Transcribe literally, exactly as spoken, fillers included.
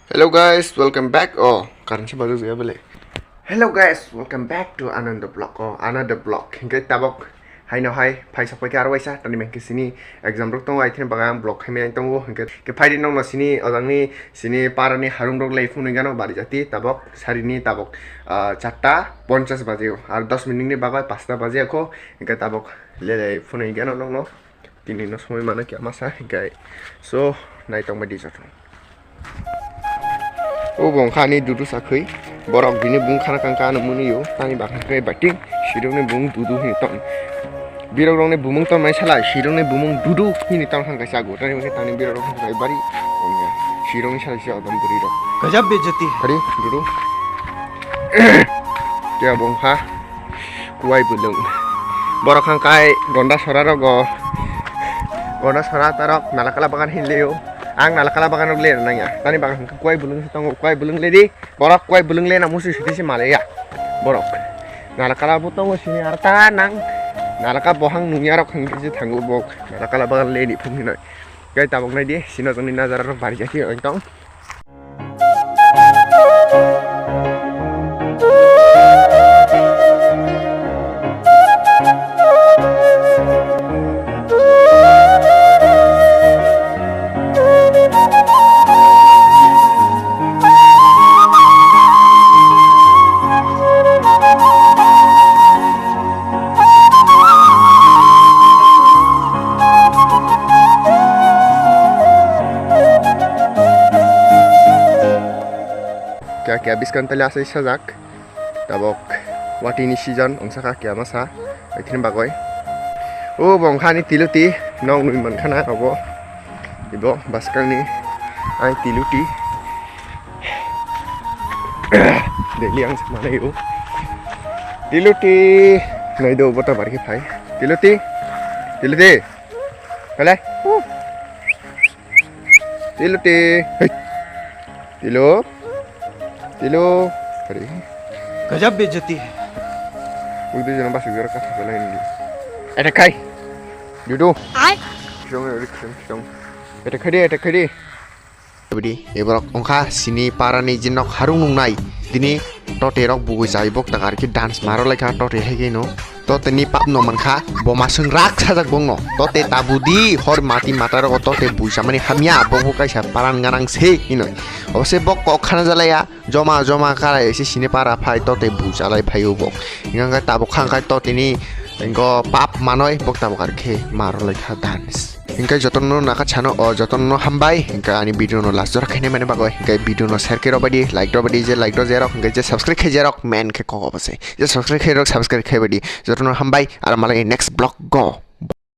Hello guys, welcome back. Oh, karan se bajak jaya bele. Hello guys, welcome back to another vlog. Oh, another vlog. Hingke tabok haino hai phai sok paikha aro waisa tani mengke sini exam rok tongo, aithini baga ang vlog khaimai tongo. Hingke ke phaidi nongno sini ojangni sini parani harung rok lei phunui gano bari jati tabok sarini tabok, ah, charta ponchas baje o. Ar dos minute ni bagoi pasta baje akho. Hingke tabok lelei phunui gano nongno. Tini no somoi mano kya masa hingkai. So, nai tong bai di joto. O bo wngkha ani dudu sakhui. Borok bini bung khana kang kano muni yo. Tani bakhan khe bating. Sirokni bung dudu hini tong. Birok rokni bumung tong mai sala. Sirokni bumung dudu hini tong hangkai sago. Tani bakhe tani birok rok hangkai bari. Sirokni sala sila odom buri rok. Gajab bejati. Hari dudu. Kya bo wngkha. Kuai bulung. Borok hangkai gonda sora rogo. Gonda sora tarok nalakala bagan hinleo. Ang nalakala bagan rok ler nangya. Tani bagan hangkai kuai bulung se tongo. Kuai bulung ledi. Borok kuai bulung lena musu siti se maleya. Borok. Nalakala bo tongo sini arta nang. Nalaka bohang nungya rok hangkai se thango bok. Nalakala bagan ledi phung hinoi. Gai tabok nai di. Sino tongni nazara rok bari jaki oi tong. Kya kya biskan tali asai sajak. Tabok watini season wngsa kha kya masa. Aithini bagoi. O bo wngkha ani tiluti. Nok nwi mankha na obo. Ibo baskangni ai tiluti. Daily ang manai o. Tiluti. Nai do bota barki phai. Tiluti. Tiluti. Kale. Tiluti. Hey. Tilu. Tilu. Hari. Gajab bejati hai. Ui dui jona basuk jora kasa belai ni. Ete khai. Dudu. Ai. Kisong, kisong, kisong. Ete khai di, ete khai di. Bidi, eborok wngkha sini parani je nok harung nungnai. Tini tote rok bugui jai bok tak arki dance maro laikha tote hai khe no. Tote ni pap no mankha, bo masung rak sajak bongno. Tote tabudi hor mati mata rogo tote bui chamani hamya, bo bo kaisa paran ganang se hinoi. Obose bok kok khana jalaya, joma joma karai se sini para phai tote bui chalai phai o bok. Hingkha tabok khangkai tote ni, engko pap manoi bok tabok arkhe maro laikha dance. Hingke jotono naka chano o jotono hambai, hingke ani video no last jora khainai mani bagoi, hingke video no share khe rwbaidi, like rwbaidi, je like rw jerok, hingke je subscribe khe jerok, main khe kok obose. Je subscribe khe rok, subscribe khe baidi. Jotono hambai, ar malai next vlog go.